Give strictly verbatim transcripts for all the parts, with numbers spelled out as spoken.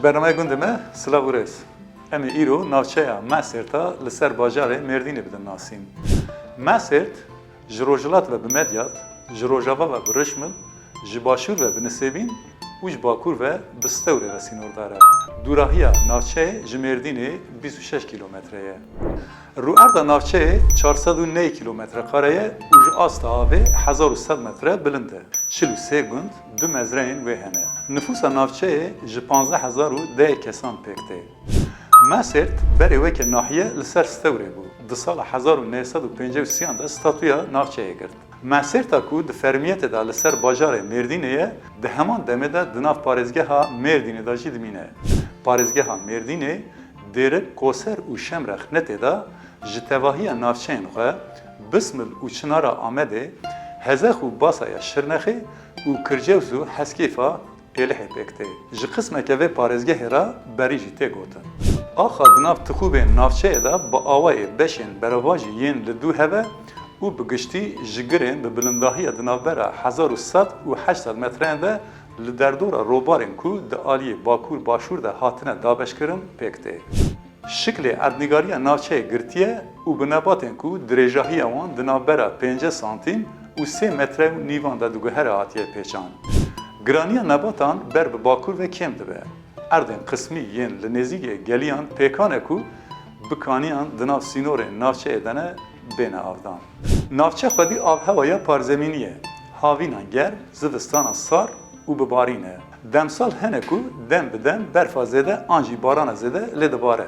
Bernameya gundê me, silav û rêz. Em ê îro navçeya Mesêrta li ser bajarê Mêrdînê bidin nasîn. Mesêrt ji rojhilat ve bi Medyat, ji rojava ve bi Rişmil, ji başûr ve bi Nisêbîn û ji bakur ve bi Stewrê ve sînordar e. Dûrahiya navçeyê ji Mêrdînê bîst û şeş kîlometre ye. Rûerda navçeyê çar sed û neh kîlometre kare ye û ji asta avê hezar û sed metre bilind e. Çil û sê gund, du mezreyên wê hene. Nifûsa navçeyê ji panzdeh hezar û deh kesan pêk tê. Mesêrt berê weke nahiye li ser Stewrê bû. Di sala hezar û neh sed û pêncî û sêyan de statûya navçeyê girt. Mesêrta ku di fermiyetê de li ser bajarê Mêrdînê ye, di heman demê de di nav parêzgeha Mêrdînê de jî dimîne. Parêzgeha Mêrdînê, Dêrik, Koser û Şemrex ne tê de, ji tevahiya navçeyên xwe, Bismil û Çinara Amedê, Hezex û Basaya Şirnexê û Kircews û Heskêfa Êlihê pêk tê. Ji qismeke vê parêzgehê re berî jî tê gotin. Axa di nav tixûbên navçeyê de bi awayê beşên berovajî yên li dû heve û bi giştî ji girên bi bilindahiya di navbera hezar û sed û heşt sed metreyan de li derdora robarên ku di aliyê bakur-başûr de hatine dabeşkirin pêk tê. Şiklê erdnîgariya navçeyê girtiye û bi nebatên ku dirêjahiya wan di navbera pêncî santîm û sê metre û nîvan de diguhere hatiye pêçan. Giraniya nebatan ber bi bakur ve kêm dibe. Erdên qismî yên li nêzîkê geliyan pêkan e ku bi kaniyan di nav sînorên navçeyê de ne bêne avdan. Navçe xwedî avhewa ya parzemînî ye. Havînan germ, zivistanan sar û bi barîn e. Demsal hene ku dem bi dem berfa zêde an jî barana zêde lê dibare.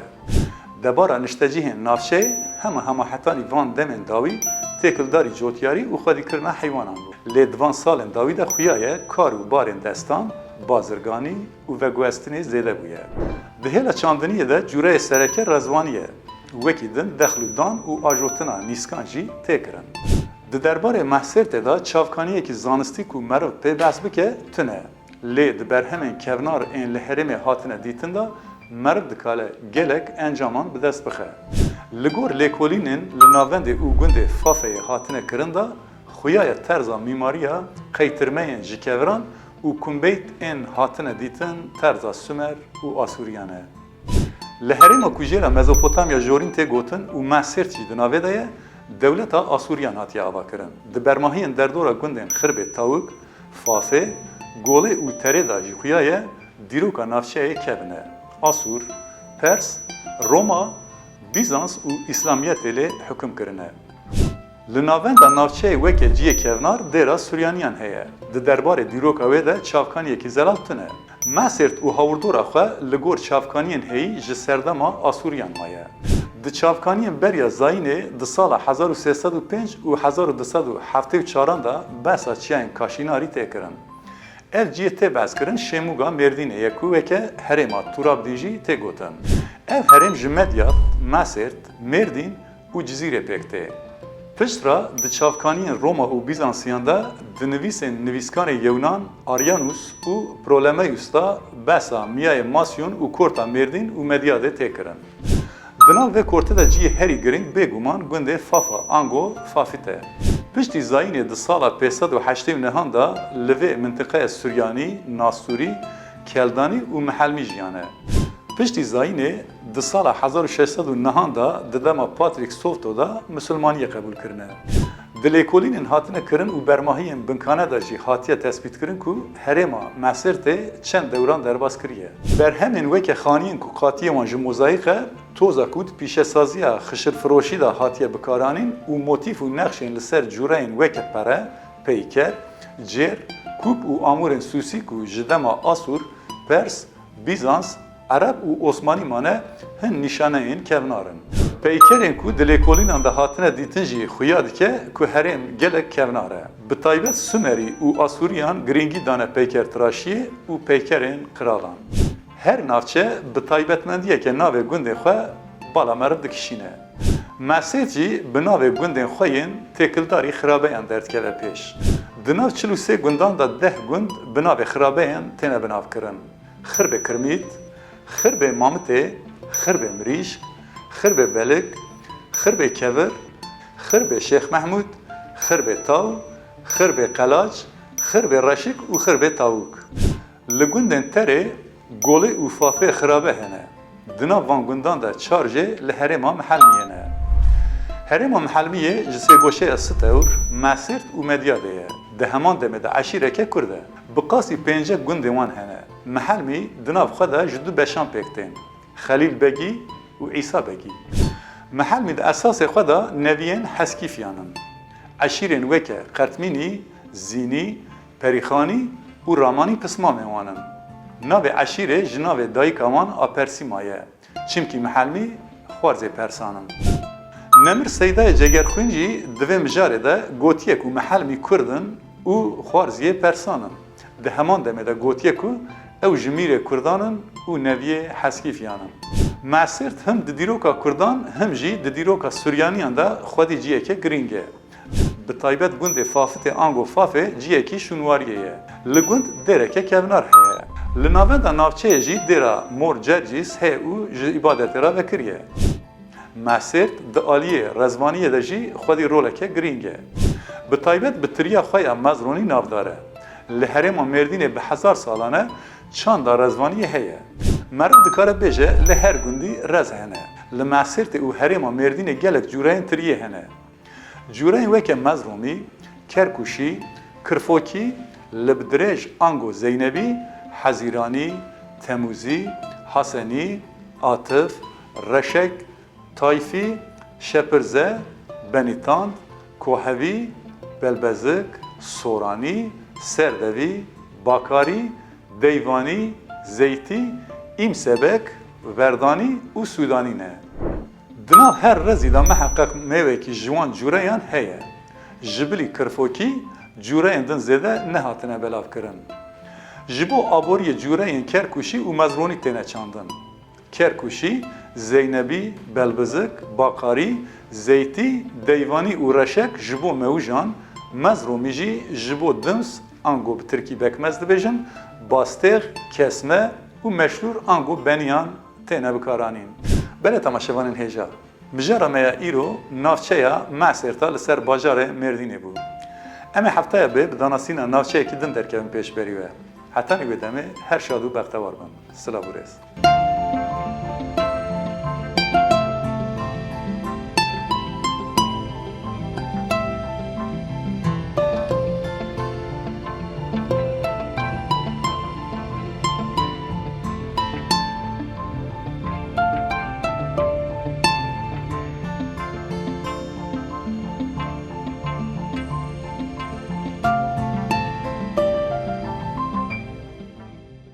Debara niştecihên navçeyê hema hema hetanî van demên dawî têkildarî cotyarî û xwedîkirina heywanan bû. Lê di van salên dawî de xuya ye kar û barên destan, bazirganî û veguhestinê zêde bûye. Di hêla çandiniyê de cûreyê sereke rezwanî ye. Wekî din dexl û dan û ajotina nîskan jî tê kirin. Di derbarê Mehsêrtê de çavkaniyekî zanistî ku meriv pê behs bike, tune. Lê di berhemên kevnar ên li herêmê hatine dîtin de meriv dikare gelek encaman bi dest bixe. Li gor lêkolînên li navendê û gundê Fafeyê hatine kirin de xuya ye terza mîmariya qeytirmeyên ji keviran û kumbeyt ên hatine dîtin terza Sumer û Asûriyan e. Li herêma ku jê re Mezopotamya Jorîn tê gotin û Mehsêrt jî di navê de ye, dewleta Asûriyan hatiye avakirin. Di bermahiyên derdora gundên Xirbê Tawik, Fafê, Golê û Terê de jî xuya ye dîroka navçeyê kevin e. Asûr, Pers, Roma, Bîzans û Îslamiyetê lê hukum kirine. Li navenda navçeyê weke cihê kevnar dêra Suryaniyan heye. Di derbarê dîroka wê de çavkaniyekî zelal tune. Mesêrt û hawirdora xwe li gor çavkaniyên heyî ji serdema Asûriyan maye. Di çavkaniyên beriya zayînê di sala hezar û sê sed û pênc û hezar û du sed û heftê û çaran de behsa çiyayên Kaşînarî tê kirin. Ev cihê tê behskirin Şêmûga Mêrdînê ye ku weke herêma Turabdîn jî tê gotin. Ev herêm ji Medyat, Mesêrt, Mêrdîn û Cizîrê pêk tê. Piştre di çavkaniyên Roma û Bîzansiyan de di nivîsên nivîskarê Yewnan Aryanus û Ptolemeyus de behsa miyayê Masyon û korta Mêrdîn û Medyadê tê kirin. Di nav vê kortê de cihê herî girîng bêguman gundê Fafa ango Fafît e. Piştî zayînê di sala pênc sed û heştê û nehan de li vê mintiqeyê Suryanî, Nasûrî, Keldanî û Mihelmî jiyane. Piştî zayînê di sala hezar û şeş sed û nehan de di dema Patrick Stovto de misilmaniyê qebûl kirine. Di lêkolînên hatine kirin û bermahiyên binkane de jî hatiye tespîtkirin ku herêma Mesirtê çend dewran derbas kiriye. Berhemên weke xaniyên ku qatiyê wan ji mozayîk e, toza ku di pîşesaziya xişirfiroşî de hatiye bikaranîn û motîf û nexşên li ser cûreyên weke pere, peyker, cêr, kûp û amûrên sûsî ku ji dema Asûr, Pers, Bîzans, Ereb û Osmanî mane, hin nîşaneyên kevnar in. Peykerên ku di lêkolînan de hatine dîtin jî xuya dike ku herêm gelek kevnar e. Bi taybet Sumerî û Asûriyan girîngî dane peykertiraşiyê û peykerên qiralan. Her navçe bi taybetmendiyeke navê gundê xwe bala meriv dikişîne. Mesêt jî bi navê gundên xwe yên têkildarî xirabeyan derdikeve pêş. Di nav çil û sê gundan de deh gund bi navê xirabeyan têne binavkirin. Xirbê Kirmît, Xirbê Mamitê, Xirbê Mirîşk, Xirbê Belik, Xirbê Kevir, Xirbê Şêx Mehmûd, Xirbê Taw, Xirbê Qelaç, Xirbê Reşik û Xirbê Tawûk. Li gundên Terê, Golê û Fafê Xirabe hene. Di nav van gundan de çar jê li herêma Mihelmiyê ne. Herêma Mihelmiyê ji sêgoşeya Stewr, Mesêrt û Medyadê ye. Di heman demê de eşîreke Kurd e. Bi qasî pêncek gundên wan hene. Mihelmî di nav xwe de ji du beşan pêk tên. Xelîl Begî û Îsa Begî. Mihelmî di esasê xwe de neviyên Heskîfiyan in. Eşîrên weke Qertmînî, Zînî, Perîxanî û Ramanî pismamên wan in. Navê eşîrê ji navê dayika wan a Persî maye. Çimkî Mihelmî xwarzê Persan in. Nemir Seydayê Cegerxwîn jî di vê mijarê de gotiye ku Mihelmî Kurd in û xwarziyê Persan in. Di heman demê de gotiye ku ew ji mîrê Kurdan in û neviyê Heskîfiyan in. Mesêrt him di dîroka Kurdan, him jî di dîroka Suryaniyan de xwedî ciyeke girîng e. Bi taybet gundê Fafitê ango Fafê ciyekî şûnwariyê ye. Li gund dêreke kevnar heye. Li navenda navçeyê jî dêra Mor Cercîs heye û ji îbadetê re vekirî ye. Mesêrt di aliyê rezvaniyê de jî xwedî roleke girîng e. Bi taybet bi tiriya xwe ya Mezronî navdar e. Li herêma Mêrdînê bi hezar salan e çanda rezvaniyê heye. Meriv dikare bêje li her gundî rez hene. Li Mesêrtê û herêma Mêrdînê gelek cûreyên tiriyê hene. Cûreyên weke Mezromî, Kerkûşî, Kirfokî, Libdirêj ango Zeynebî, Hezîranî, Temûzî, Hasenî, Atif, Reşek, Tayfî, Şepirze, Benîtand, Kohevî, Belbezik, Soranî, Serdevî, Bakarî, Deyvanî, Zeytî, Îmsebek, Verdanî û Sûdanî ne. Di nav her rezî de miheqeq mêwekî ji wan cûreyan heye. Ji bilî Kirfokî cûreyên din zêde nehatine belavkirin. Ji bo aboriyê cûreyên Kerkûşî û Mezronî têne çandin. Kerkûşî, Zeynebî, Belbizik, Bakarî, Zeytî, Deyvanî û Reşek ji bo mewijan, Mezromî jî ji bo dims, ango bi tirkî bekmez dibêjin, bastêx, kesme û meşlûr ango beniyan têne bikaranîn. Belê temaşevanên hêja, mijara me ya îro navçeya Mesêrta li ser bajarê Mêrdînê bû. Em ê heftaya bê bi danasîna navçeyekî din derkevin pêşberî we. Hetanî wê demê her şad û bextewar bin. Silav û rêz.